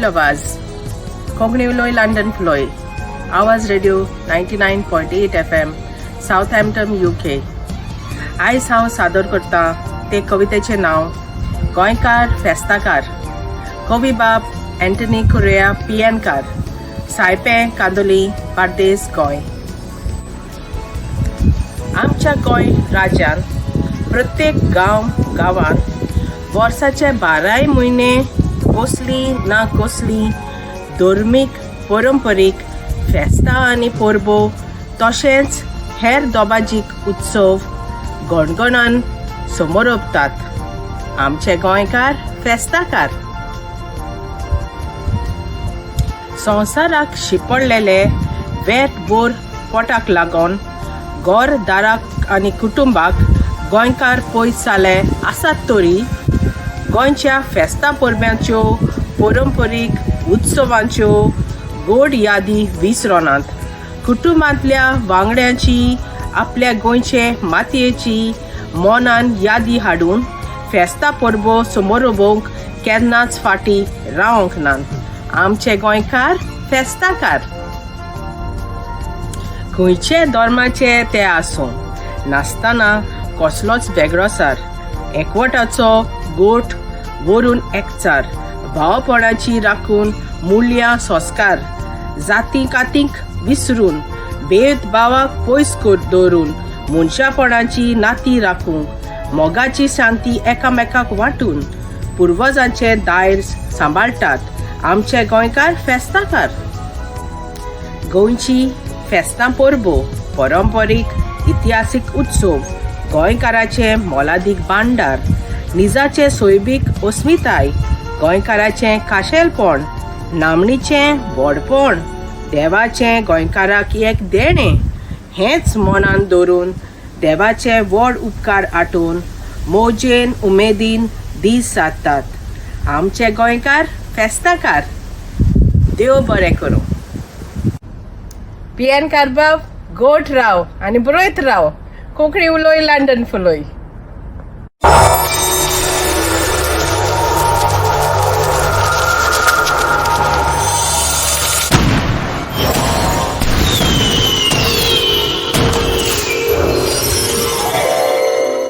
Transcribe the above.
आवाज, कोंकणी उलोय लंडन फुलोय. आवाज radio 99.8 FM, Southampton, UK. आयज हांव सादर करतां ते कवितेचें नांव गोंयकार फेस्ताकार. कवी बाब अँटनी कुर्या पियेनकार, सायपें, कांदोली, बार्देस, गोंय. आमच्या गोंय राज्यांत प्रत्येक गांव गांवांत वर्साचे बाराय म्हयने कसली ना कसली धर्मीक परंपरीक फेस्तां आनी परबो तशेंच हेर दोबाजीक उत्सव गणगणान समोरपतात. आमचे गोंयकार फेस्ताकार. संवसाराक शिंपडलेले वेट बोर पोटाक लागून घर दाराक आनी कुटुंबाक गोंयकार पयस जाले आसात तरी गोंयच्या फेस्तां परब्यांच्यो, परंपरीक उत्सवांच्यो गोड यादी विसरनात. कुटुंबांतल्या वांगड्यांची, आपल्या गोंयचे मातयेची मनान यादी हाडून फेस्तां परबो समोरोवंक केन्नाच फाटीं रावंक नात. आमचे गोंयकार फेस्ताकार. खंयचे धर्माचे ते आसूं, नासतना कसलोच वेगळोसार, एकवटाचो गोठ वरून एकचार, भावपणाची राखून मुल्यां संस्कार, जाती कातींक विसरून, भेदभावाक पयस दवरून, मनशापणाची नाती राखूंक, मोगाची शांती एकामेकाक वांटून पुर्वजांचे दायज सांबाळटात. आमचे गोंयकार फेस्ताकार. गोंयची फेस्तां परबो, परंपरीक इतिहासीक उत्सव गोंयकाराचें मोलादीक भांडार, निजाचें सोयबीक अस्मिताय, गोंयकाराचें खाशेलपण, नामणीचें व्हडपण, देवाचें गोंयकाराक एक देणें. हेंच मनान दवरून, देवाचे व्हड उपकार आठोवन मौजेन उमेदीन दीस सारतात. आमचे गोंयकार फेस्ताकार. देव बरें करूं. पियेनकार बाब, गोठ राव आनी बरयत राव. कोंकणी उलोय, लंडन फुलोय.